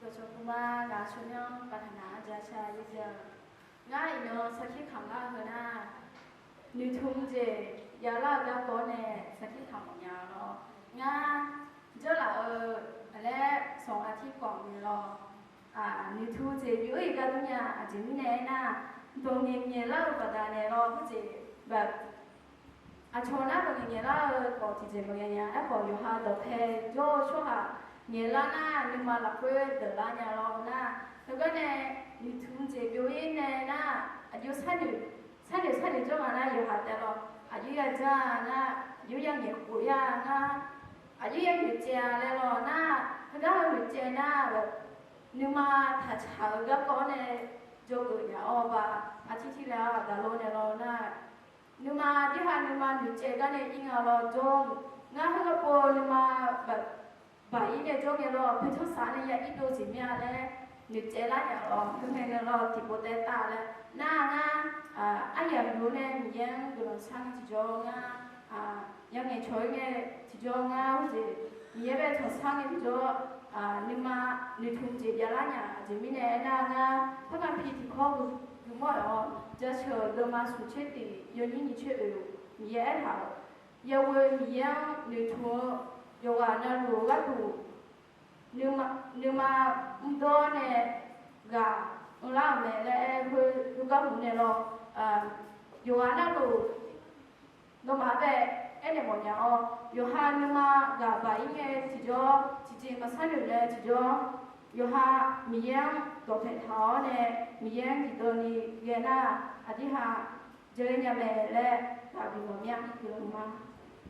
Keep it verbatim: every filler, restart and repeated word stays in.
Yawqcawq puma gaq-eu tsawrmyanr baqdanav-anr jashar-ir-a. Ngar iqnan sarkir kamq lar-eu heu nar, noeqtmq jeq javlar-eu garkawv-awr nae sarkir kamq mawfnya lawr. Ngar jawrlaf-eu laer sanqgaq tirkawv ngae lawr, noeqtmq jeq byov-ir-eu gar durnya. Aqjeq mirnae aernar, dawq ngaeq ngaeqlar-eu baqdanae lawr, khoerjeq aqcawq nar dawq ngaeq ngaeqlar-eu khawf tiqjeq maqngae nya. Aerkhawf, yawqha dawqpae jawr-eu tsawrhaq ngaeqlar nar, nuima lafkhoer deuqlar nya lawr nar. Heugar nae noeqtmq jeq byov-ir nae nar, aqjox sharnoeq sharnoeq jawr nga nar, yawqha taef lawr, aqjox ya jar nar, aqjox ya ngaeq khof ya nar, aqjox ya noeqtsaev-a laer lawr nar, heugar heu noeqtsaev nar, nuima taqtsaq-eu garkawv-awr nae jawrgeuf nya-awr ba, artir tir laer-aq daqlor nae lawr nar, nuima tirha nuima noeqtsaev gar nae ir nga lawr jawr. Ngar heugar pov nuima baq baq-ir nae jawr ngae lawr, poeqtanr saq nae ya ir dov jeq mir-a laer noeqtsaev lar nya lawr. Khoerngae nae lawr tiqpov taev taf laer nar ngar, aryamq lof nae Miqyaer-anr guiqlanq shar ngae tiqjawr ngar, yangaeq cawq-ir ngae tiqjawr ngar, heujeq Miqyaer bae tanqshar ngae tiqjawr, nuima noeqtmq jeq javlar nya. Aqjeq mirnae aernar ngar, pargaq pi tiqkawv guiqmawr-awq, jaceuq-euq deuvma smq tser tiq yawnyir nyiq tser oeq, Miqyaer aertaq-euq, yaghoe Miqyaer-anr noeqtmq-eu yawqghaq navluf-eu gharduq, nuima mrdawr nae ghaq mrlar-euq mae laer aer-eu heu, heugar hmq nae lawr, yawqghaq navluf nawmaf bae aernaeq mawfnya awr, yawqha nuima ghaq baq-ir ngae tiqjawr, tiqjeq maqsar noeq nae tiqjawr, yawqha Miqyaer-anr dawqpae taq-awr nae, Miqyaer-anr diqdawni ghae nar, aqdirhaq jawrle nya mae laer ghaq bimawf mir-a. Guiqlanq ma.